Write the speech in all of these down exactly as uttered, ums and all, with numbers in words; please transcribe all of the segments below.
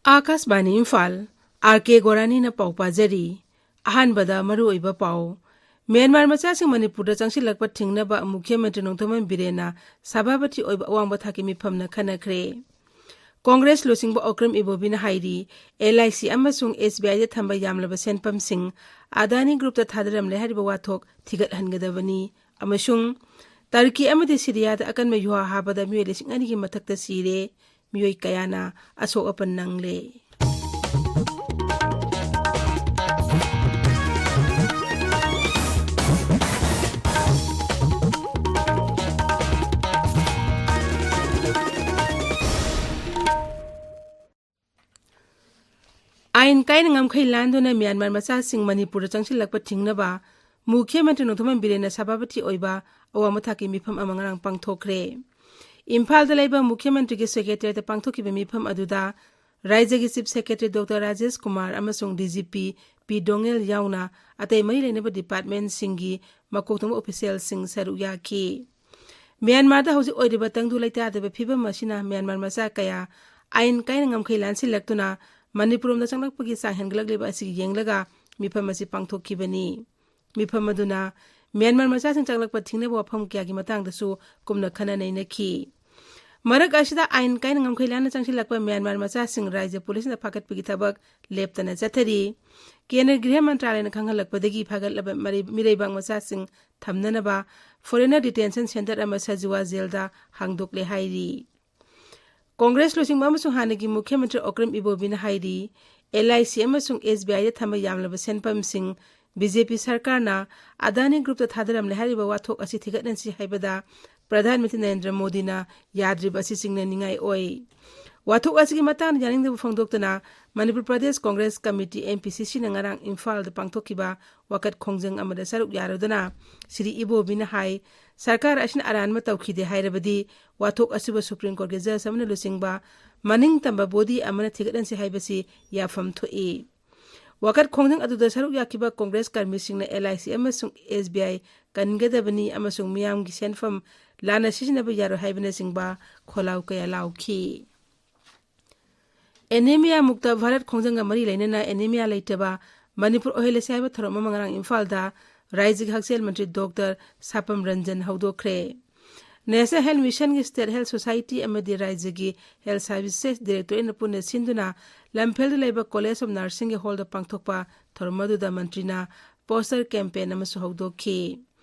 ꯑꯥꯀꯥꯁꯕꯥꯅꯤ Imphal, R ꯀꯦ ꯒꯣꯔꯥꯅꯤꯅ ꯄꯥꯎ ꯄꯥꯖꯔꯤ꯫ ꯑꯍꯥꯟꯕꯗ ꯃꯔꯨꯑꯣꯏꯕ ꯄꯥꯎ꯫ ꯃ꯭ꯌꯥꯟꯃꯥꯔ ꯃꯆꯥꯁꯤꯡ ꯃꯅꯤꯄꯨꯔꯗ ꯆꯪꯁꯤꯜꯂꯛꯄ ꯊꯤꯡꯅꯕ ꯃꯨꯈ꯭ꯌ ꯃꯟꯇ꯭ꯔꯤ ꯅꯣꯡꯊꯣꯝꯕꯝ ꯕꯤꯔꯦꯟꯅ ꯁꯚꯥꯄꯇꯤ ꯑꯣꯏꯕ ꯑꯋꯥꯡꯕ ꯊꯥꯛꯀꯤ ꯃꯤꯐꯝꯅ ꯈꯟꯅꯈ꯭ꯔꯦ꯫ ꯀꯣꯡꯒ꯭ꯔꯦꯁ ꯂꯨꯆꯤꯡꯕ ꯑꯣꯀ꯭ꯔꯝ ꯏꯕꯣꯕꯤꯅ ꯍꯥꯏꯔꯤ, ꯑꯦꯜ ꯑꯥꯏ ꯁꯤ ꯑꯃꯁꯨꯡ ꯑꯦꯁ ꯕꯤ ꯑꯥꯏꯗ ꯊꯝꯕ ꯌꯥꯝꯂꯕ ꯁꯦꯟꯐꯝꯁꯤꯡ ꯑꯗꯥꯅꯤ ꯒ꯭ꯔꯨꯞꯇ ꯊꯥꯗꯔꯝꯂꯦ ꯍꯥꯏꯔꯤꯕ ꯋꯥꯊꯣꯛ ꯊꯤꯒꯠꯍꯟꯒꯗꯕꯅꯤ꯫ ꯑꯃꯁꯨꯡ ꯇꯔꯀꯤ ꯑꯃꯗꯤ ꯁꯤꯔꯤꯌꯥꯗ ꯑꯀꯟꯕ ꯌꯨꯍꯥ ꯍꯥꯕꯗ ꯃꯤꯑꯣꯏ ꯂꯤꯁꯤꯡ ꯑꯅꯤꯒꯤ ꯃꯊꯛꯇ ꯁꯤꯔꯦ, ꯃꯤꯑꯣꯏ ꯀꯌꯥꯅ ꯑꯁꯣꯛ ꯑꯄꯟ ꯅꯪꯂꯦ꯫ ꯑꯥꯏꯟ ꯀꯥꯏꯅ ꯉꯝꯈꯩ ꯂꯥꯟꯗꯨꯅ ꯃ꯭ꯌꯥꯟꯃꯥꯔ ꯃꯆꯥꯁꯤꯡ ꯃꯅꯤꯄꯨꯔꯗ ꯆꯪꯁꯤꯜꯂꯛꯄ ꯊꯤꯡꯅꯕ ꯃꯨꯈ꯭ꯌ ꯃꯟꯇ꯭ꯔꯤ ꯅꯣꯡꯊꯣꯝꯕꯝ ꯕꯤꯔꯦꯟꯅ ꯁꯚꯥꯄꯇꯤ ꯑꯣꯏꯕ ꯑꯋꯥꯡꯕ ꯊꯥꯛꯀꯤ ꯃꯤꯐꯝ ꯑꯃ ꯉꯔꯥꯡ ꯄꯥꯡꯊꯣꯛꯈ꯭ꯔꯦ꯫ ꯏꯝꯐꯥꯜꯗ ꯂꯩꯕ ꯃꯨꯈ꯭ꯌ ꯃꯟꯇ꯭ꯔꯤꯒꯤ ꯁꯦꯀ꯭ꯔꯦꯇꯔꯤꯌꯦꯠꯇ ꯄꯥꯡꯊꯣꯛꯈꯤꯕ ꯃꯤꯐꯝ ꯑꯗꯨꯗ ꯔꯥꯖ꯭ꯌꯒꯤ chief secretary doctor Rajesh Kumar ꯑꯃꯁꯨꯡ ꯗꯤ ꯖꯤ ꯄꯤ ꯄꯤ ꯗꯣꯉꯦꯜ ꯌꯥꯎꯅ ꯑꯇꯩ ꯃꯔꯤ ꯂꯩꯅꯕ ꯗꯤꯄꯥꯔꯠꯃꯦꯟꯠꯁꯤꯡꯒꯤ ꯃꯀꯣꯛ ꯊꯣꯡꯕ ꯑꯣꯐꯤꯁꯤꯌꯦꯜꯁꯤꯡ ꯁꯔꯨꯛ ꯌꯥꯈꯤ꯫ ꯃ꯭ꯌꯥꯟꯃꯥꯔꯗ ꯍꯧꯖꯤꯛ ꯑꯣꯏꯔꯤꯕ ꯇꯪꯗꯨ ꯂꯩꯇꯥꯗꯕ ꯐꯤꯕꯝ ꯑꯁꯤꯅ ꯃ꯭ꯌꯥꯟꯃꯥꯔ ꯃꯆꯥ ꯀꯌꯥ ꯑꯥꯏꯟ ꯀꯥꯏꯅ ꯉꯝꯈꯩ ꯂꯥꯟꯁꯤꯜꯂꯛꯇꯨꯅ ꯃꯅꯤꯄꯨꯔ ꯂꯣꯝꯗ ꯆꯪꯂꯛꯄꯒꯤ ꯆꯥꯡ ꯍꯦꯟꯒꯠꯂꯛꯂꯤꯕ ꯑꯁꯤ ꯌꯦꯡꯂꯒ ꯃꯤꯐꯝ ꯑꯁꯤ ꯄꯥꯡꯊꯣꯛꯈꯤꯕꯅꯤ꯫ ꯃꯤꯐꯝ ꯑꯗꯨꯅ ꯃ꯭ꯌꯥꯟꯃꯥꯔ ꯃꯆꯥꯁꯤꯡ ꯆꯪꯂꯛꯄ ꯊꯤꯡꯅꯕ ꯋꯥꯐꯝ ꯀꯌꯥꯒꯤ ꯃꯇꯥꯡꯗꯁꯨ ꯀꯨꯞꯅ ꯈꯟꯅ ꯅꯩꯅꯈꯤ꯫ ꯃꯔꯛ ꯑꯁꯤꯗ ꯑꯥꯏꯟ ꯀꯥꯏꯅ ꯉꯝꯈꯩ ꯂꯥꯟꯅ ꯆꯪꯁꯤꯜꯂꯛꯄ ꯃ꯭ꯌꯥꯟꯃꯥꯔ ꯃꯆꯥꯁꯤꯡ ꯔꯥꯖ꯭ꯌ ꯄꯨꯂꯤꯁꯅ ꯐꯥꯒꯠꯄꯒꯤ ꯊꯕꯛ ꯂꯦꯞꯇꯅ ꯆꯠꯊꯔꯤ꯫ ꯀꯦꯟꯗ꯭ꯔ ꯒ꯭ꯔꯤꯍ ꯃꯟꯇ꯭ꯔꯥꯂꯌꯅ ꯈꯪꯍꯜꯂꯛꯄꯗꯒꯤ ꯐꯥꯒꯠꯂꯕ ꯃꯔꯩ-, ꯃꯤꯔꯩꯕꯥꯛ ꯃꯆꯥꯁꯤꯡ ꯊꯝꯅꯅꯕ foreigner detention centre ꯑꯃ ꯁꯖꯨꯋꯥ ꯖꯦꯜꯗ ꯍꯥꯡꯗꯣꯛꯂꯦ ꯍꯥꯏꯔꯤ꯫ ꯀꯣꯡꯒ꯭ꯔꯦꯁ ꯂꯨꯆꯤꯡꯕ ꯑꯃꯁꯨꯡ ꯍꯥꯟꯅꯒꯤ ꯃꯨꯈ꯭ꯌ ꯃꯟꯇ꯭ꯔꯤ ꯑꯣꯀ꯭ꯔꯝ ꯏꯕꯣꯕꯤꯅ ꯍꯥꯏꯔꯤ, ꯑꯦꯜ ꯑꯥꯏ ꯁꯤ ꯑꯃꯁꯨꯡ ꯑꯦꯁ ꯕꯤ ꯑꯥꯏꯗ ꯊꯝꯕ ꯌꯥꯝꯂꯕ ꯁꯦꯟꯐꯝꯁꯤꯡ ꯕꯤ ꯖꯦ ꯄꯤ ꯁꯔꯀꯥꯔꯅ ꯑꯗꯥꯅꯤ ꯒ꯭ꯔꯨꯞꯇ ꯊꯥꯗꯔꯝꯂꯦ ꯍꯥꯏꯔꯤꯕ ꯋꯥꯊꯣꯛ ꯑꯁꯤ ꯊꯤꯒꯠꯍꯟꯁꯤ ꯍꯥꯏꯕꯗ ꯄ꯭ꯔꯙꯥꯟ ꯃꯟꯇ꯭ꯔꯤ ꯅꯔꯦꯟꯗ꯭ꯔ ꯃꯣꯗꯤꯅ ꯌꯥꯗ꯭ꯔꯤꯕ ꯑꯁꯤ ꯆꯤꯡꯅꯅꯤꯡꯉꯥꯏ ꯑꯣꯏ꯫ ꯋꯥꯊꯣꯛ ꯑꯁꯤꯒꯤ ꯃꯇꯥꯡꯗ ꯌꯥꯅꯤꯡꯗꯕ ꯐꯣꯡꯗꯣꯛꯇꯨꯅ Manipur Pradesh Congress committee, M P C ꯁꯤꯅ ꯉꯔꯥꯡ ꯏꯝꯐꯥꯜꯗ ꯄꯥꯡꯊꯣꯛꯈꯤꯕ ꯋꯥꯀꯠ ꯈꯣꯡꯖꯪ ꯑꯃꯗ ꯁꯔꯨꯛ ꯌꯥꯔꯨꯗꯨꯅ ꯁ꯭ꯔꯤ ꯏꯕꯣꯕꯤꯅ ꯍꯥꯏ, ꯁꯔꯀꯥꯔ ꯑꯁꯤꯅ ꯑꯔꯥꯟꯕ ꯇꯧꯈꯤꯗꯦ ꯍꯥꯏꯔꯕꯗꯤ ꯋꯥꯊꯣꯛ ꯑꯁꯤꯕꯨ ꯁꯨꯄ꯭ꯔꯤꯝ ꯀꯣꯔꯠꯀꯤ ꯖꯖ ꯑꯃꯅ ꯂꯨꯆꯤꯡꯕ ꯃꯅꯤꯡ ꯇꯝꯕ ꯕꯣꯗꯤ ꯑꯃꯅ ꯊꯤꯒꯠꯍꯟꯁꯤ ꯍꯥꯏꯕꯁꯤ ꯌꯥꯐꯝ ꯊꯣꯛꯏ꯫ ꯋꯥꯀꯠ ꯈꯣꯡꯖꯪ ꯑꯗꯨꯗ ꯁꯔꯨꯛ ꯌꯥꯈꯤꯕ ꯀꯣꯡꯒ꯭ꯔꯦꯁ ꯀꯔꯃꯤꯁꯤꯡꯅ ꯑꯦꯜ ꯑꯥꯏ ꯁꯤ ꯑꯃꯁꯨꯡ ꯑꯦꯁ ꯕꯤ ꯑꯥꯏ ꯀꯟꯒꯗꯕꯅꯤ ꯑꯃꯁꯨꯡ ꯃꯤꯌꯥꯝꯒꯤ ꯁꯦꯟꯐꯝ ꯂꯥꯟꯅ ꯁꯤꯖꯤꯟꯅꯕ ꯌꯥꯔꯣꯏ ꯍꯥꯏꯕꯅꯆꯤꯡꯕ ꯈꯣꯜꯂꯥꯎ ꯀꯌꯥ ꯂꯥꯎꯈꯤ꯫ ꯑꯦꯅꯤꯃꯤꯌꯥ ꯃꯨꯛꯇ ꯚꯥꯔꯠ ꯈꯣꯡꯖꯪꯒ ꯃꯔꯤ ꯂꯩꯅꯅ ꯑꯦꯅꯤꯃꯤꯌꯥ ꯂꯩꯇꯕ ꯃꯅꯤꯄꯨꯔ ꯑꯣꯏꯍꯜꯂꯁꯤ ꯍꯥꯏꯕ ꯊꯧꯔꯝ ꯑꯃ ꯉꯔꯥꯡ ꯏꯝꯐꯥꯜꯗ ꯔꯥꯖ꯭ꯌꯒꯤ ꯍꯛꯁꯦꯜ ꯃꯟꯇ꯭ꯔꯤ ꯗꯣꯛꯇꯔ ꯁꯥꯄꯝ ꯔꯟꯖꯟ ꯍꯧꯗꯣꯛꯈ꯭ꯔꯦ꯫ ꯅꯦꯁꯅꯦꯜ ꯍꯦꯜꯊ ꯃꯤꯁꯟꯒꯤ ꯁ꯭ꯇꯦꯠ ꯍꯦꯜꯊ ꯁꯣꯁꯥꯏꯇꯤ ꯑꯃꯗꯤ ꯔꯥꯖ꯭ꯌꯒꯤ ꯍꯦꯜꯊ ꯁꯔꯚꯤꯁꯦꯁ ꯗꯤꯔꯦꯛꯇꯣꯔꯦꯠꯅ ꯄꯨꯟꯅ ꯁꯤꯟꯗꯨꯅ ꯂꯝꯐꯦꯜꯗ ꯂꯩꯕ ꯀꯣꯂꯦꯖ ꯑꯣꯐ ꯅꯔꯁꯤꯡꯒꯤ ꯍꯣꯜꯗ ꯄꯥꯡꯊꯣꯛꯄ ꯊꯧꯔꯝ ꯑꯗꯨꯗ ꯃꯟꯇ꯭ꯔꯤꯅ ꯄꯣꯁꯇꯔ ꯀꯦꯝꯄꯦꯟ ꯑꯃꯁꯨ ꯍꯧꯗꯣꯛꯈꯤ꯫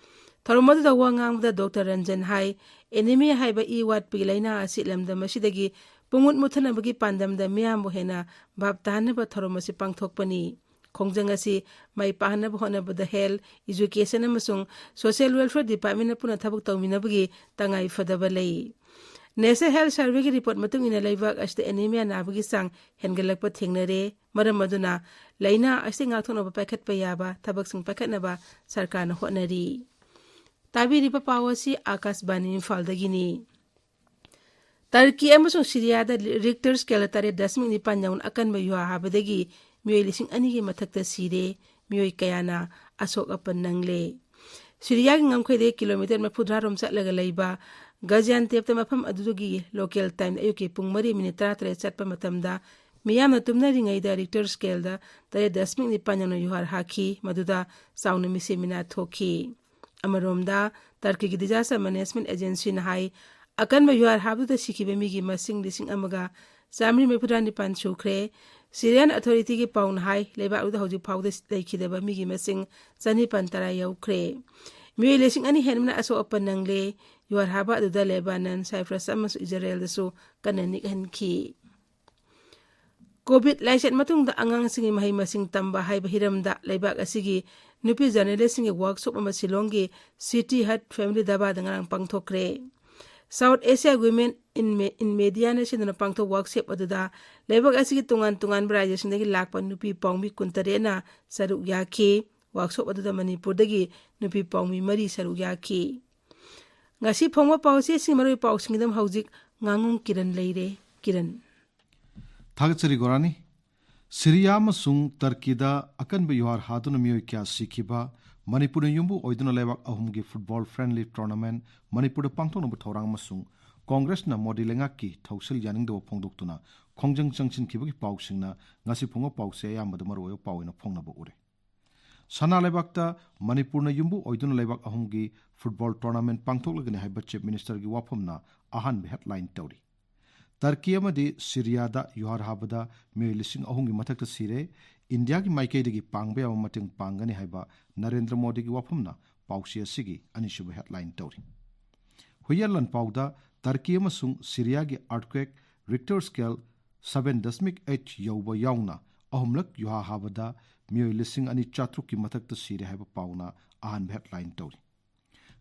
ꯊꯧꯔꯝ ꯑꯗꯨꯗ ꯋꯥ ꯉꯥꯡꯕꯗ ꯗꯣꯛꯇꯔ ꯔꯟꯖꯟ ꯍꯥꯏ, ꯑꯦꯅꯤꯃꯤꯌꯥ ꯍꯥꯏꯕ ꯏ ꯋꯥꯠꯄꯒꯤ ꯂꯥꯏꯅꯥ ꯑꯁꯤ ꯂꯝꯗꯝ ꯑꯁꯤꯗꯒꯤ ꯄꯨꯡꯃꯨꯠ ꯃꯨꯠꯊꯅꯕꯒꯤ ꯄꯥꯟꯗꯝꯗ ꯃꯤꯌꯥꯝꯕꯨ ꯍꯦꯟꯅ ꯚꯥꯞ ꯇꯥꯍꯟꯅꯕ ꯊꯧꯔꯝ ꯑꯁꯤ ꯄꯥꯡꯊꯣꯛꯄꯅꯤ꯫ ꯈꯣꯡꯖꯪ ꯑꯁꯤ ꯃꯥꯏ ꯄꯥꯛꯍꯟꯅꯕ ꯍꯣꯠꯅꯕꯗ ꯍꯦꯜꯊ, ꯏꯖꯨꯀꯦꯁꯟ ꯑꯃꯁꯨꯡ ꯁꯣꯁꯤꯌꯦꯜ ꯋꯦꯜꯐꯤꯌꯔ ꯗꯤꯄꯥꯔꯠꯃꯦꯟꯅ ꯄꯨꯟꯅ ꯊꯕꯛ ꯇꯧꯃꯤꯟꯅꯕꯒꯤ ꯇꯉꯥꯏ ꯐꯗꯕ ꯂꯩ꯫ ꯅꯦꯁꯅꯦꯜ ꯍꯦꯜꯊ ꯁꯔꯚꯦꯒꯤ ꯔꯤꯄꯣꯔꯠ ꯃꯇꯨꯡ ꯏꯟꯅ ꯂꯩꯕꯥꯛ ꯑꯁꯤꯗ ꯑꯦꯅꯤꯃꯤꯌꯥ ꯅꯥꯕꯒꯤ ꯆꯥꯡ ꯍꯦꯟꯒꯠꯂꯛꯄ ꯊꯦꯡꯅꯔꯦ꯫ ꯃꯔꯝ ꯑꯗꯨꯅ ꯂꯥꯏꯅꯥ ꯑꯁꯤ ꯉꯥꯛꯊꯣꯛꯅꯕ ꯄꯥꯏꯈꯠꯄ ꯌꯥꯕ ꯊꯕꯛꯁꯤꯡ ꯄꯥꯏꯈꯠꯅꯕ ꯁꯔꯀꯥꯔꯅ ꯍꯣꯠꯅꯔꯤ꯫ ꯇꯥꯕꯤꯔꯤꯕ ꯄꯥꯎ ꯑꯁꯤ ꯑꯥꯀꯥꯁꯕꯥꯅꯤ ꯏꯝꯐꯥꯜꯗꯒꯤꯅꯤ꯫ ꯇꯔꯀꯤ ꯑꯃꯁꯨꯡ ꯁꯤꯔꯤꯌꯥꯗ ꯔꯤꯛꯇꯔ ꯁ꯭ꯀꯦꯜꯗ ꯇꯔꯦꯠ ꯗꯁꯃꯤꯛ ꯅꯤꯄꯥꯟ ꯌꯧꯅ ꯑꯀꯟꯕ ꯌꯨꯍꯥꯔ ꯍꯥꯕꯗꯒꯤ ꯃꯤꯑꯣꯏ ꯂꯤꯁꯤꯡ ꯑꯅꯤꯒꯤ ꯃꯊꯛꯇ ꯁꯤꯔꯦ, ꯃꯤꯑꯣꯏ ꯀꯌꯥꯅ ꯑꯁꯣꯛ ꯑꯄꯟ ꯅꯪꯂꯦ꯫ ꯁꯤꯔꯤꯌꯥꯒꯤ ꯉꯝꯈꯩꯗꯒꯤ ꯀꯤꯂꯣꯃꯤꯇꯔ ꯃꯔꯤꯐꯨꯇꯔꯥ ꯔꯣꯝ ꯆꯠꯂꯒ ꯂꯩꯕ ꯒꯖꯤꯌꯥꯟꯇꯦꯞꯇ ꯃꯐꯝ ꯑꯗꯨꯒꯤ ꯂꯣꯀꯦꯜ ꯇꯥꯏꯝ ꯑꯌꯨꯛꯀꯤ ꯄꯨꯡ ꯃꯔꯤ ꯃꯤꯅꯤꯠ ꯇꯔꯥꯇꯔꯦꯠ ꯆꯠꯄ ꯃꯇꯝꯗ ꯃꯤꯌꯥꯝꯅ ꯇꯨꯝꯅꯔꯤꯉꯩꯗ ꯔꯤꯛꯇꯔ ꯁ꯭ꯀꯦꯜꯗ ꯇꯔꯦꯠ ꯗꯁꯃꯤꯛ ꯅꯤꯄꯥꯟ ꯌꯧꯅ ꯌꯨꯍꯥꯔ ꯍꯥꯈꯤ, ꯃꯗꯨꯗ ꯆꯥꯎꯅ ꯃꯤꯁꯤ ꯃꯤꯅꯥ ꯊꯣꯛꯈꯤ꯫ ꯑꯃꯔꯣꯝꯗ, ꯇꯔꯀꯤꯒꯤ ꯗꯤꯖꯥꯁꯇꯔ ꯃꯦꯅꯦꯖꯃꯦꯟ ꯑꯦꯖꯦꯟꯁꯤꯅ ꯍꯥꯏ, ꯑꯀꯟꯕ ꯌꯨꯍꯥꯔ ꯍꯥꯕꯗꯨꯗ ꯁꯤꯈꯤꯕ ꯃꯤꯒꯤ ꯃꯁꯤꯡ ꯂꯤꯁꯤꯡ ꯑꯃꯒ ꯆꯥꯃꯔꯤ ꯃꯔꯤꯐꯨꯇꯔꯥ ꯅꯤꯄꯥꯟ ꯁꯨꯈ꯭ꯔꯦ꯫ ꯁꯤꯔꯤꯌꯥꯟ ꯑꯊꯣꯔꯤꯇꯤꯒꯤ ꯄꯥꯎꯅ ꯍꯥꯏ, ꯂꯩꯕꯥꯛ ꯑꯗꯨꯗ ꯍꯧꯖꯤꯛ ꯐꯥꯎꯕꯗ ꯂꯩꯈꯤꯗꯕ ꯃꯤꯒꯤ ꯃꯁꯤꯡ ꯆꯅꯤꯄꯥꯟ ꯇꯔꯥ ꯌꯧꯈ꯭ꯔꯦ꯫ ꯃꯤꯑꯣꯏ ꯂꯤꯁꯤꯡ ꯑꯅꯤ ꯍꯦꯟꯕꯅ ꯑꯁꯣꯛ ꯑꯄꯟ ꯅꯪꯂꯦ꯫ ꯌꯨꯍꯥꯔ ꯍꯥꯕ ꯑꯗꯨꯗ ꯂꯦꯕꯥꯅꯟ, ꯁꯥꯏꯄ꯭ꯔꯁ ꯑꯃꯁꯨꯡ ꯏꯖꯔꯦꯜꯗꯁꯨ ꯀꯟꯅ ꯅꯤꯛꯍꯟꯈꯤ꯫ ꯀꯣꯚꯤꯗ ꯂꯥꯏꯆꯠ ꯃꯇꯨꯡꯗ ꯑꯉꯥꯡꯁꯤꯡꯒꯤ ꯃꯍꯩ ꯃꯁꯤꯡ ꯇꯝꯕ ꯍꯥꯏꯕ ꯍꯤꯔꯝꯗ ꯂꯩꯕꯥꯛ ꯑꯁꯤꯒꯤ ꯅꯨꯄꯤ ꯖꯔꯅꯦꯂꯤꯁꯁꯤꯡꯒꯤ ꯋꯥꯔꯛꯁꯣꯞ ꯑꯃ ꯁꯤꯂꯣꯡꯒꯤ ꯁꯤꯇꯤ ꯍꯠ ꯐꯦꯃꯤꯂꯤ ꯗꯥꯕꯥꯗ ꯉꯔꯥꯡ ꯄꯥꯡꯊꯣꯛꯈ꯭ꯔꯦ꯫ ꯁꯥꯎꯠ ꯑꯦꯁꯤꯌꯥ ꯋꯤꯃꯦꯟ ꯏꯟ ꯃꯦ-, ꯏꯟ ꯃꯦꯗꯤꯌꯥꯅ ꯁꯤꯟꯗꯨꯅ ꯄꯥꯡꯊꯣꯛꯄ ꯋꯥꯔꯛꯁꯣꯞ ꯑꯗꯨꯗ ꯂꯩꯕꯥꯛ ꯑꯁꯤꯒꯤ ꯇꯣꯉꯥꯟ ꯇꯣꯉꯥꯟꯕ ꯔꯥꯖ꯭ꯌꯁꯤꯡꯗꯒꯤ ꯂꯥꯛꯄ ꯅꯨꯄꯤ ꯄꯥꯎꯃꯤ ꯀꯨꯟꯇꯔꯦꯠꯅ ꯁꯔꯨꯛ ꯌꯥꯈꯤ꯫ ꯋꯥꯔꯛꯁꯣꯞ ꯑꯗꯨꯗ ꯃꯅꯤꯄꯨꯔꯗꯒꯤ ꯅꯨꯄꯤ ꯄꯥꯎꯃꯤ ꯃꯔꯤ ꯁꯔꯨꯛ ꯌꯥꯈꯤ꯫ ꯉꯁꯤ ꯐꯣꯡꯕ ꯄꯥꯎꯆꯦꯁꯤꯡ ꯃꯔꯨꯑꯣꯏꯕ ꯄꯥꯎꯁꯤꯡꯒꯤꯗꯃꯛ ꯍꯧꯖꯤꯛ ꯉꯥꯉꯣꯝ ꯀꯤꯔꯟ ꯂꯩꯔꯦ꯫ ꯀꯤꯔꯟ꯫ ꯊꯥꯒꯠꯆꯔꯤ ꯒꯣꯔꯥꯅꯤ꯫ ꯁꯤꯔꯤꯌꯥ ꯑꯃꯁꯨꯡ ꯇꯔꯀꯤꯗ ꯑꯀꯟꯕ ꯌꯨꯍꯥꯔ ꯍꯥꯗꯨꯅ ꯃꯤꯑꯣꯏ ꯀꯌꯥ ꯁꯤꯈꯤꯕ, ꯃꯅꯤꯄꯨꯔꯅ ꯌꯨꯝꯕꯨ ꯑꯣꯏꯗꯨꯅ ꯂꯩꯕꯥꯛ ꯑꯍꯨꯝꯒꯤ ꯐꯨꯠꯕꯣꯜ ꯐ꯭ꯔꯦꯟꯂꯤ ꯇꯣꯔꯅꯥꯃꯦꯟ ꯃꯅꯤꯄꯨꯔꯗ ꯄꯥꯡꯊꯣꯛꯅꯕ ꯊꯧꯔꯥꯡ ꯑꯃꯁꯨꯡ ꯀꯣꯡꯒ꯭ꯔꯦꯁꯅ ꯃꯣꯗꯤ ꯂꯩꯉꯥꯛꯀꯤ ꯊꯧꯁꯤꯜ ꯌꯥꯅꯤꯡꯗꯕ ꯐꯣꯡꯗꯣꯛꯇꯨꯅ ꯈꯣꯡꯖꯪ ꯆꯪꯁꯤꯟꯈꯤꯕꯒꯤ ꯄꯥꯎꯁꯤꯡꯅ ꯉꯁꯤ ꯐꯣꯡꯕ ꯄꯥꯎꯁꯦ ꯑꯌꯥꯝꯕꯗ ꯃꯔꯨꯑꯣꯏꯕ ꯄꯥꯎ ꯑꯣꯏꯅ ꯐꯣꯡꯅꯕ ꯎꯔꯦ꯫ ꯁꯅꯥ ꯂꯩꯕꯥꯛꯇ ꯃꯅꯤꯄꯨꯔꯅ ꯌꯨꯝꯕꯨ ꯑꯣꯏꯗꯨꯅ ꯂꯩꯕꯥꯛ ꯑꯍꯨꯝꯒꯤ ꯐꯨꯠꯕꯣꯜ ꯇꯣꯔꯅꯥꯃꯦꯟꯠ ꯄꯥꯡꯊꯣꯛꯂꯒꯅꯤ ꯍꯥꯏꯕ ꯆꯤꯐ ꯃꯤꯅꯤꯁꯇꯔꯒꯤ ꯋꯥꯐꯝꯅ ꯑꯍꯥꯟꯕ ꯍꯦꯗꯂꯥꯏꯟ ꯇꯧꯔꯤ꯫ ꯇꯔꯀꯤ ꯑꯃꯗꯤ ꯁꯤꯔꯤꯌꯥꯗ ꯌꯨꯍꯥꯔ ꯍꯥꯕꯗ ꯃꯤꯑꯣꯏ ꯂꯤꯁꯤꯡ ꯑꯍꯨꯝꯒꯤ ꯃꯊꯛꯇ ꯁꯤꯔꯦ, ꯏꯟꯗꯤꯌꯥꯒꯤ ꯃꯥꯏꯀꯩꯗꯒꯤ ꯄꯥꯡꯕ ꯌꯥꯕ ꯃꯇꯦꯡ ꯄꯥꯡꯒꯅꯤ ꯍꯥꯏꯕ ꯅꯔꯦꯟꯗ꯭ꯔ ꯃꯣꯗꯤꯒꯤ ꯋꯥꯐꯝꯅ ꯄꯥꯎꯆꯦ ꯑꯁꯤꯒꯤ ꯑꯅꯤꯁꯨꯕ ꯍꯦꯗꯂꯥꯏꯟ ꯇꯧꯔꯤ꯫ ꯍꯨꯏꯌꯦꯟ ꯂꯥꯟꯄꯥꯎꯗ ꯇꯔꯀꯤ ꯑꯃꯁꯨꯡ ꯁꯤꯔꯤꯌꯥꯒꯤ ꯑꯥꯔꯊꯀ꯭ꯋꯦꯛ ꯔꯤꯛꯇꯔ ꯁ꯭ꯀꯦꯜ ꯁꯕꯦꯟ ꯗꯁꯃꯤꯛ ꯑꯩꯠ ꯌꯧꯕ ꯌꯥꯎꯅ ꯑꯍꯨꯝꯂꯛ ꯌꯨꯍꯥ ꯍꯥꯕꯗ ꯃꯤꯑꯣꯏ ꯂꯤꯁꯤꯡ ꯑꯅꯤ ꯆꯥꯇ꯭ꯔꯨꯛꯀꯤ ꯃꯊꯛꯇ ꯁꯤꯔꯦ ꯍꯥꯏꯕ ꯄꯥꯎꯅ ꯑꯍꯥꯟꯕ ꯍꯦꯗꯂꯥꯏꯟ ꯇꯧꯔꯤ꯫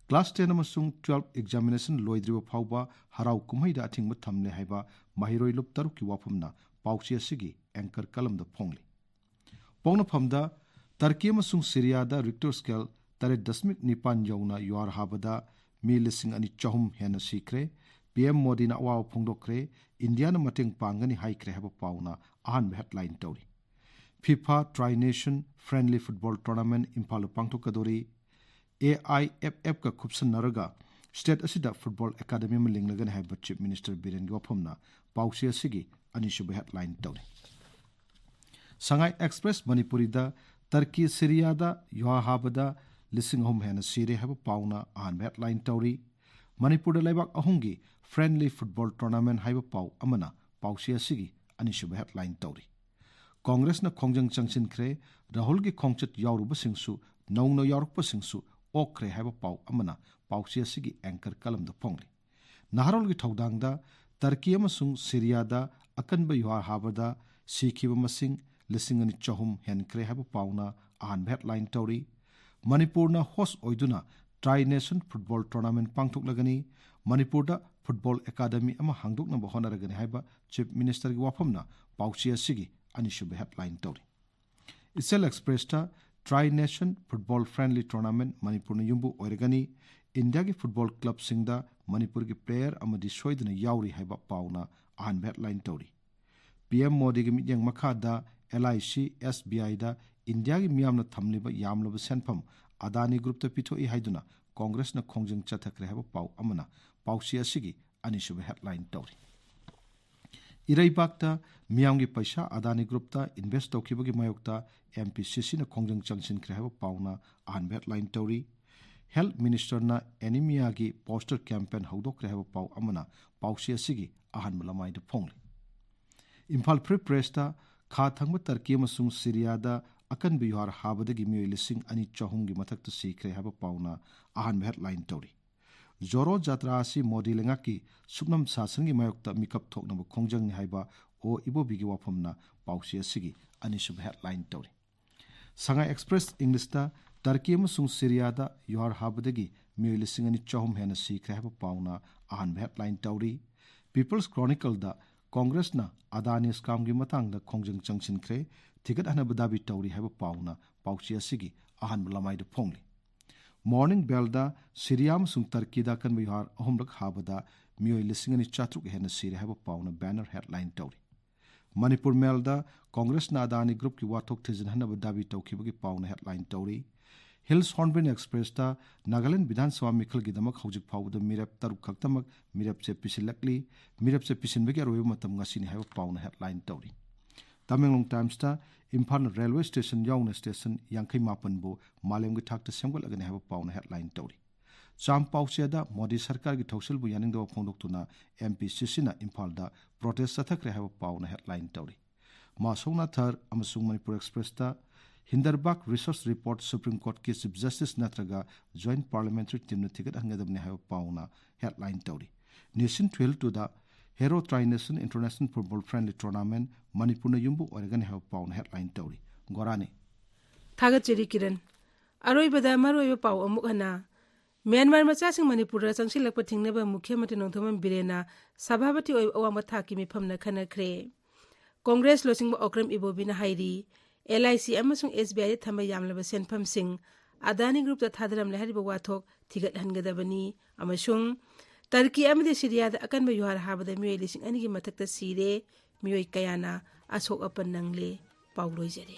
ꯀ꯭ꯂꯥꯁ ꯇꯦꯟ ꯑꯃꯁꯨꯡ ꯇꯨꯋꯦꯜꯐ ꯑꯦꯛꯖꯥꯃꯤꯅꯦꯁꯟ ꯂꯣꯏꯗ꯭ꯔꯤꯕ ꯐꯥꯎꯕ ꯍꯔꯥꯎ ꯀꯨꯝꯍꯩꯗ ꯑꯊꯤꯡꯕ ꯊꯝꯂꯦ ꯍꯥꯏꯕ ꯃꯍꯩꯔꯣꯏ ꯂꯨꯞ ꯇꯔꯨꯛꯀꯤ ꯋꯥꯐꯝꯅ ꯄꯥꯎꯆꯦ ꯑꯁꯤꯒꯤ ꯑꯦꯡꯀꯔ ꯀꯂꯝꯗ ꯐꯣꯡꯂꯤ꯫ ꯄꯣꯛꯅꯐꯝꯗ ꯇꯔꯀꯤ ꯑꯃꯁꯨꯡ ꯁꯤꯔꯤꯌꯥꯗ ꯔꯤꯛꯇꯔ ꯁ꯭ꯀꯦꯜ ꯇꯔꯦꯠ ꯗꯁꯃꯤꯛ ꯅꯤꯄꯥꯟ ꯌꯧꯅ ꯌꯨꯍꯥꯔ ꯍꯥꯕꯗ ꯃꯤ ꯂꯤꯁꯤꯡ ꯑꯅꯤ ꯆꯍꯨꯝ ꯍꯦꯟꯅ ꯁꯤꯈ꯭ꯔꯦ꯫ ꯄꯤ ꯑꯦꯝ ꯃꯣꯗꯤꯅ ꯑꯋꯥꯕ ꯐꯣꯡꯗꯣꯛꯈ꯭ꯔꯦ, ꯏꯟꯗꯤꯌꯥꯅ ꯃꯇꯦꯡ ꯄꯥꯡꯒꯅꯤ ꯍꯥꯏꯈ꯭ꯔꯦ ꯍꯥꯏꯕ ꯄꯥꯎꯅ ꯑꯍꯥꯟꯕ ꯍꯦꯗꯂꯥꯏꯟ ꯇꯧꯔꯤ꯫ FIFA try nation friendly football tournament ꯏꯝꯐꯥꯜꯗ ꯄꯥꯡꯊꯣꯛꯀꯗꯧꯔꯤ꯫ ꯑꯦ ꯑꯥꯏ ꯑꯦꯐ ꯑꯦꯐꯀ ꯈꯨꯞꯁꯟꯅꯔꯒ ꯁ꯭ꯇꯦꯠ ꯑꯁꯤꯗ ꯐꯨꯠꯕꯣꯜ ꯑꯦꯀꯥꯗꯃꯤ ꯑꯃ ꯂꯤꯡꯂꯒꯅꯤ ꯍꯥꯏꯕ ꯆꯤꯐ ꯃꯤꯅꯤꯁꯇꯔ ꯕꯤꯔꯦꯟꯒꯤ ꯋꯥꯐꯝꯅ ꯄꯥꯎꯆꯦ ꯑꯁꯤꯒꯤ ꯑꯅꯤꯁꯨꯕ ꯍꯦꯗꯂꯥꯏꯟ ꯇꯧꯔꯤ꯫ ꯁꯉꯥꯏ ꯑꯦꯛꯁꯄ꯭ꯔꯦꯁ ꯃꯅꯤꯄꯨꯔꯤꯗ ꯇꯔꯀꯤ ꯁꯤꯔꯤꯌꯥꯗ ꯌꯨꯍꯥ ꯍꯥꯕꯗ ꯂꯤꯁꯤꯡ ꯑꯍꯨꯝ ꯍꯦꯟꯅ ꯁꯤꯔꯦ ꯍꯥꯏꯕ ꯄꯥꯎꯅ ꯑꯍꯥꯟꯕ ꯍꯦꯗꯂꯥꯏꯟ ꯇꯧꯔꯤ꯫ ꯃꯅꯤꯄꯨꯔꯗ ꯂꯩꯕꯥꯛ ꯑꯍꯨꯝꯒꯤ ꯐ꯭ꯔꯦꯟꯂꯤ ꯐꯨꯠꯕꯣꯜ ꯇꯣꯔꯅꯥꯃꯦꯟꯠ ꯍꯥꯏꯕ ꯄꯥꯎ ꯑꯃꯅ ꯄꯥꯎꯆꯦ ꯑꯁꯤꯒꯤ ꯑꯅꯤꯁꯨꯕ ꯍꯦꯗꯂꯥꯏꯟ ꯇꯧꯔꯤ꯫ ꯀꯣꯡꯒ꯭ꯔꯦꯁꯅ ꯈꯣꯡꯖꯪ ꯆꯪꯁꯤꯟꯈ꯭ꯔꯦ, ꯔꯥꯍꯨꯜꯒꯤ ꯈꯣꯡꯆꯠ ꯌꯥꯎꯔꯨꯕꯁꯤꯡꯁꯨ, ꯅꯧꯅ ꯌꯥꯎꯔꯛꯄꯁꯤꯡꯁꯨ ꯑꯣꯛꯈ꯭ꯔꯦ ꯍꯥꯏꯕ ꯄꯥꯎ ꯑꯃꯅ ꯄꯥꯎꯆꯦ ꯑꯁꯤꯒꯤ ꯑꯦꯡꯀꯔ ꯀꯂꯝꯗ ꯐꯣꯡꯂꯤ꯫ ꯅꯍꯥꯔꯣꯜꯒꯤ ꯊꯧꯗꯥꯡꯗ ꯇꯔꯀꯤ ꯑꯃꯁꯨꯡ ꯁꯤꯔꯤꯌꯥꯗ ꯑꯀꯟꯕ ꯌꯨꯍꯥꯔ ꯍꯥꯕꯗ ꯁꯤꯈꯤꯕ ꯃꯁꯤꯡ ꯂꯤꯁꯤꯡ ꯑꯅꯤ ꯆꯍꯨꯝ ꯍꯦꯟꯈ꯭ꯔꯦ ꯍꯥꯏꯕ ꯄꯥꯎꯅ ꯑꯍꯥꯟꯕ ꯍꯦꯗꯂꯥꯏꯟ ꯇꯧꯔꯤ꯫ ꯃꯅꯤꯄꯨꯔꯅ ꯍꯣꯁ ꯑꯣꯏꯗꯨꯅ ꯇ꯭ꯔꯥꯏ ꯅꯦꯁꯟ ꯐꯨꯠꯕꯣꯜ ꯇꯣꯔꯅꯥꯃꯦꯟꯠ ꯄꯥꯡꯊꯣꯛꯂꯒꯅꯤ꯫ ꯃꯅꯤꯄꯨꯔꯗ ꯐꯨꯠꯕꯣꯜ ꯑꯦꯀꯥꯗꯃꯤ ꯑꯃ ꯍꯥꯡꯗꯣꯛꯅꯕ ꯍꯣꯠꯅꯔꯒꯅꯤ ꯍꯥꯏꯕ ꯆꯤꯐ ꯃꯤꯅꯤꯁꯇꯔꯒꯤ ꯋꯥꯐꯝꯅ ꯄꯥꯎꯆꯦ ꯑꯁꯤꯒꯤ ꯑꯅꯤꯁꯨꯕ ꯍꯦꯗꯂꯥꯏꯟ ꯇꯧꯔꯤ꯫ ꯏꯆꯦꯜ ꯑꯦꯛꯁꯄ꯭ꯔꯦꯁꯇ tri nation football friendly tournament ꯃꯅꯤꯄꯨꯔꯅ ꯌꯨꯝꯕꯨ ꯑꯣꯏꯔꯒꯅꯤ꯫ ꯏꯟꯗꯤꯌꯥꯒꯤ ꯐꯨꯠꯕꯣꯜ ꯀ꯭ꯂꯕꯁꯤꯡꯗ ꯃꯅꯤꯄꯨꯔꯒꯤ ꯄ꯭ꯂꯦꯌꯔ ꯑꯃꯗꯤ ꯁꯣꯏꯗꯅ ꯌꯥꯎꯔꯤ ꯍꯥꯏꯕ ꯄꯥꯎꯅ ꯑꯍꯥꯟꯕ ꯍꯦꯗꯂꯥꯏꯟ ꯇꯧꯔꯤ꯫ ꯄꯤ ꯑꯦꯝ ꯃꯣꯗꯤꯒꯤ ꯃꯤꯠꯌꯦꯡ ꯃꯈꯥꯗ L I C, S B ꯑꯥꯏꯗ ꯏꯟꯗꯤꯌꯥꯒꯤ ꯃꯤꯌꯥꯝꯅ ꯊꯝꯂꯤꯕ ꯌꯥꯝꯂꯕ ꯁꯦꯟꯐꯝ ꯑꯗꯥꯅꯤ ꯒ꯭ꯔꯨꯞꯇ ꯄꯤꯊꯣꯛꯏ ꯍꯥꯏꯗꯨꯅ ꯀꯣꯡꯒ꯭ꯔꯦꯁꯅ ꯈꯣꯡꯖꯪ ꯆꯠꯊꯈ꯭ꯔꯦ ꯍꯥꯏꯕ ꯄꯥꯎ ꯑꯃꯅ ꯄꯥꯎꯆꯦ ꯑꯁꯤꯒꯤ ꯑꯅꯤꯁꯨꯕ ꯍꯦꯗꯂꯥꯏꯟ ꯇꯧꯔꯤ꯫ ꯏꯔꯩꯕꯥꯛꯇ ꯃꯤꯌꯥꯝꯒꯤ ꯄꯩꯁꯥ ꯑꯗꯥꯅꯤ ꯒ꯭ꯔꯨꯞꯇ ꯏꯟꯚꯦꯁ ꯇꯧꯈꯤꯕꯒꯤ ꯃꯥꯌꯣꯛꯇ ꯑꯦꯝ ꯄꯤ ꯁꯤ ꯁꯤꯅ ꯈꯣꯡꯖꯪ ꯆꯪꯁꯤꯟꯈ꯭ꯔꯦ ꯍꯥꯏꯕ ꯄꯥꯎꯅ ꯑꯍꯥꯟꯕ ꯍꯦꯗꯂꯥꯏꯟ ꯇꯧꯔꯤ꯫ ꯍꯦꯜꯊ ꯃꯤꯅꯤꯁꯇꯔꯅ ꯑꯦꯅꯤꯃꯤꯌꯥꯒꯤ ꯄꯣꯁꯇꯔ ꯀꯦꯝꯄꯦꯟ ꯍꯧꯗꯣꯛꯈ꯭ꯔꯦ ꯍꯥꯏꯕ ꯄꯥꯎ ꯑꯃꯅ ꯄꯥꯎꯆꯦ ꯑꯁꯤꯒꯤ ꯑꯍꯥꯟꯕ ꯂꯃꯥꯏꯗ ꯐꯣꯡꯂꯤ꯫ ꯏꯝꯐꯥꯜ ꯐ꯭ꯔꯤ ꯄ꯭ꯔꯦꯁꯇ ꯈꯥ ꯊꯪꯕ ꯇꯔꯀꯤ ꯑꯃꯁꯨꯡ ꯁꯤꯔꯤꯌꯥꯗ ꯑꯀꯟꯕ ꯌꯨꯍꯥꯔ ꯍꯥꯕꯗꯒꯤ ꯃꯤꯑꯣꯏ ꯂꯤꯁꯤꯡ ꯑꯅꯤ ꯆꯍꯨꯝꯒꯤ ꯃꯊꯛꯇ ꯁꯤꯈ꯭ꯔꯦ ꯍꯥꯏꯕ ꯄꯥꯎꯅ ꯑꯍꯥꯟꯕ ꯍꯦꯗꯂꯥꯏꯟ ꯇꯧꯔꯤ꯫ ꯖꯣꯔꯣ ꯖꯥꯇ꯭ꯔꯥ ꯑꯁꯤ ꯃꯣꯗꯤ ꯂꯩꯉꯥꯛꯀꯤ ꯁꯨꯞꯅꯝ ꯁꯥꯁꯟꯒꯤ ꯃꯥꯌꯣꯛꯇ ꯃꯤꯀꯞ ꯊꯣꯛꯅꯕ ꯈꯣꯡꯖꯪꯅꯤ ꯍꯥꯏꯕ ꯑꯣ ꯏꯕꯣꯕꯤꯒꯤ ꯋꯥꯐꯝꯅ ꯄꯥꯎꯆꯦ ꯑꯁꯤꯒꯤ ꯑꯅꯤꯁꯨꯕ ꯍꯦꯗꯂꯥꯏꯟ ꯇꯧꯔꯤ꯫ ꯁꯉꯥꯏ ꯑꯦꯛꯁꯄ꯭ꯔꯦꯁ ꯏꯪꯂꯤꯁꯇ ꯇꯔꯀꯤ ꯑꯃꯁꯨꯡ ꯁꯤꯔꯤꯌꯥꯗ ꯌꯨꯍꯥꯔ ꯍꯥꯕꯗꯒꯤ ꯃꯤꯑꯣꯏ ꯂꯤꯁꯤꯡ ꯑꯅꯤ ꯆꯍꯨꯝ ꯍꯦꯟꯅ ꯁꯤꯈ꯭ꯔꯦ ꯍꯥꯏꯕ ꯄꯥꯎꯅ ꯑꯍꯥꯟꯕ ꯍꯦꯗꯂꯥꯏꯟ ꯇꯧꯔꯤ꯫ ꯄꯤꯄꯜꯁ ꯀ꯭ꯔꯣꯅꯤꯀꯜꯗ ꯀꯣꯡꯒ꯭ꯔꯦꯁꯅ ꯑꯗꯥꯅꯤ ꯁ꯭ꯀꯥꯝꯒꯤ ꯃꯇꯥꯡꯗ ꯈꯣꯡꯖꯪ ꯆꯪꯁꯤꯟꯈ꯭ꯔꯦ, ꯊꯤꯒꯠꯍꯟꯅꯕ ꯗꯥꯕꯤ ꯇꯧꯔꯤ ꯍꯥꯏꯕ ꯄꯥꯎꯅ ꯄꯥꯎꯆꯦ ꯑꯁꯤꯒꯤ ꯑꯍꯥꯟꯕ ꯂꯃꯥꯏꯗ ꯐꯣꯡꯂꯤ꯫ ꯃꯣꯔꯅꯤꯡ ꯕꯦꯜꯗ ꯁꯤꯔꯤꯌꯥ ꯑꯃꯁꯨꯡ ꯇꯔꯀꯤꯗ ꯑꯀꯟꯕ ꯌꯨꯍꯥꯔ ꯑꯍꯨꯝꯂꯛ ꯍꯥꯕꯗ ꯃꯤꯑꯣꯏ ꯂꯤꯁꯤꯡ ꯑꯅꯤ ꯆꯥꯇ꯭ꯔꯨꯛ ꯍꯦꯟꯅ ꯁꯤꯔꯦ ꯍꯥꯏꯕ ꯄꯥꯎꯅ ꯕꯦꯅꯔ ꯍꯦꯗꯂꯥꯏꯟ ꯇꯧꯔꯤ꯫ ꯃꯅꯤꯄꯨꯔ ꯃꯦꯜꯗ ꯀꯣꯡꯒ꯭ꯔꯦꯁꯅ ꯑꯗꯥꯅꯤ ꯒ꯭ꯔꯨꯞꯀꯤ ꯋꯥꯊꯣꯛ ꯊꯤꯖꯤꯟꯍꯟꯅꯕ ꯗꯥꯕꯤ ꯇꯧꯈꯤꯕꯒꯤ ꯄꯥꯎꯅ ꯍꯦꯗꯂꯥꯏꯟ ꯇꯧꯔꯤ꯫ ꯍꯤꯜꯁ ꯍꯣꯔꯟꯕꯤꯜ ꯑꯦꯛꯁꯄ꯭ꯔꯦꯁꯇ ꯅꯥꯒꯥꯂꯦꯟ ꯕꯤꯙꯥꯟ ꯁꯚꯥ ꯃꯤꯈꯜꯒꯤꯗꯃꯛ ꯍꯧꯖꯤꯛ ꯐꯥꯎꯕꯗ ꯃꯤꯔꯦꯞ ꯇꯔꯨꯛ ꯈꯛꯇꯃꯛ ꯃꯤꯔꯦꯞꯆꯦ ꯄꯤꯁꯤꯜꯂꯛꯂꯤ꯫ ꯃꯤꯔꯦꯞꯆꯦ ꯄꯤꯁꯤꯟꯕꯒꯤ ꯑꯔꯣꯏꯕ ꯃꯇꯝ ꯉꯁꯤꯅꯤ ꯍꯥꯏꯕ ꯄꯥꯎꯅ ꯍꯦꯗꯂꯥꯏꯟ ꯇꯧꯔꯤ꯫ ꯇꯃꯦꯡꯂꯣꯡ ꯇꯥꯏꯝꯁꯇ ꯏꯝꯐꯥꯜ ꯔꯦꯜꯋꯦ ꯁ꯭ꯇꯦꯁꯟ ꯌꯥꯎꯅ ꯁ꯭ꯇꯦꯁꯟ ꯌꯥꯡꯈꯩ ꯃꯥꯄꯟꯕꯨ ꯃꯥꯂꯦꯝꯒꯤ ꯊꯥꯛꯇ ꯁꯦꯝꯒꯠꯂꯒꯅꯤ ꯍꯥꯏꯕ ꯄꯥꯎꯅ ꯍꯦꯗꯂꯥꯏꯟ ꯇꯧꯔꯤ꯫ ꯆꯥꯝ ꯄꯥꯎꯆꯦꯗ ꯃꯣꯗꯤ ꯁꯔꯀꯥꯔꯒꯤ ꯊꯧꯁꯤꯜꯕꯨ ꯌꯥꯅꯤꯡꯗꯕ ꯐꯣꯡꯗꯣꯛꯇꯨꯅ ꯑꯦꯝ ꯄꯤ ꯁꯤ ꯁꯤꯅ ꯏꯝꯐꯥꯜꯗ ꯄ꯭ꯔꯣꯇꯦꯁ ꯆꯠꯊꯈ꯭ꯔꯦ ꯍꯥꯏꯕ ꯄꯥꯎꯅ ꯍꯦꯗꯂꯥꯏꯟ ꯇꯧꯔꯤ꯫ ꯃꯥꯁꯣꯡꯅꯥ ꯊꯔ ꯑꯃꯁꯨꯡ ꯃꯅꯤꯄꯨꯔ ꯑꯦꯛꯁꯄ꯭ꯔꯦꯁꯇ ꯍꯤꯟꯗꯔꯕꯥꯒ ꯔꯤꯁꯔꯆ ꯔꯤꯄꯣꯔꯠ ꯁꯨꯄ꯭ꯔꯤꯝ ꯀꯣꯔꯠꯀꯤ ꯆꯤꯐ ꯖꯁꯇꯤꯁ ꯅꯠꯇ꯭ꯔꯒ ꯖꯣꯏꯟꯠ ꯄꯥꯔꯂꯤꯌꯥꯃꯦꯟꯇꯔꯤ ꯇꯤꯝꯅ ꯊꯤꯒꯠꯍꯟꯒꯗꯕꯅꯤ ꯍꯥꯏꯕ ꯄꯥꯎꯅ ꯍꯦꯗꯂꯥꯏꯟ ꯇꯧꯔꯤ꯫ ꯅꯦꯁꯟ ꯇꯨꯋꯦꯜꯐꯇꯨꯗ Hero tri nation international football friendly tournament ꯃꯅꯤꯄꯨꯔꯅ ꯌꯨꯝꯕꯨ ꯑꯣꯏꯔꯒꯅꯤ ꯍꯥꯏꯕ ꯄꯥꯎꯅ ꯍꯦꯗꯂꯥꯏꯟ ꯇꯧꯔꯤ꯫ ꯒꯣꯔꯥꯅꯤ꯫ ꯊꯥꯒꯠꯆꯔꯤ ꯀꯤꯔꯟ꯫ ꯑꯔꯣꯏꯕꯗ ꯃꯔꯨꯑꯣꯏꯕ ꯄꯥꯎ ꯑꯃꯨꯛ ꯍꯟꯅ꯫ ꯃ꯭ꯌꯥꯟꯃꯥꯔ ꯃꯆꯥꯁꯤꯡ ꯃꯅꯤꯄꯨꯔꯗ ꯆꯪꯁꯤꯜꯂꯛꯄ ꯊꯤꯡꯅꯕ ꯃꯨꯈ꯭ꯌ ꯃꯟꯇ꯭ꯔꯤ ꯅꯣꯡꯊꯣꯝꯕꯝ ꯕꯤꯔꯦꯟꯅ ꯁꯚꯥꯄꯇꯤ ꯑꯣꯏꯕ ꯑꯋꯥꯡꯕ ꯊꯥꯛꯀꯤ ꯃꯤꯐꯝꯅ ꯈꯟꯅꯈ꯭ꯔꯦ꯫ ꯀꯣꯡꯒ꯭ꯔꯦꯁ ꯂꯨꯆꯤꯡꯕ ꯑꯣꯀ꯭ꯔꯝ ꯏꯕꯣꯕꯤꯅ ꯍꯥꯏꯔꯤ, ꯑꯦꯜ ꯑꯥꯏ ꯁꯤ ꯑꯃꯁꯨꯡ ꯑꯦꯁ ꯕꯤ ꯑꯥꯏꯗ ꯊꯝꯕ ꯌꯥꯝꯂꯕ ꯁꯦꯟꯐꯝꯁꯤꯡ ꯑꯗꯥꯅꯤ ꯒ꯭ꯔꯨꯞꯇ ꯊꯥꯗꯔꯝꯂꯦ ꯍꯥꯏꯔꯤꯕ ꯋꯥꯊꯣꯛ ꯊꯤꯒꯠꯍꯟꯒꯗꯕꯅꯤ ꯑꯃꯁꯨꯡ ꯇꯔꯀꯤ ꯑꯃꯗꯤ ꯁꯤꯔꯤꯌꯥꯗ ꯑꯀꯟꯕ ꯌꯨꯍꯥꯔ ꯍꯥꯕꯗ ꯃꯤꯑꯣꯏ ꯂꯤꯁꯤꯡ ꯑꯅꯤꯒꯤ ꯃꯊꯛꯇ ꯁꯤꯔꯦ, ꯃꯤꯑꯣꯏ ꯀꯌꯥꯅ ꯑꯁꯣꯛ ꯑꯄꯟ ꯅꯪꯂꯦ꯫ ꯄꯥꯎ ꯂꯣꯏꯖꯔꯦ꯫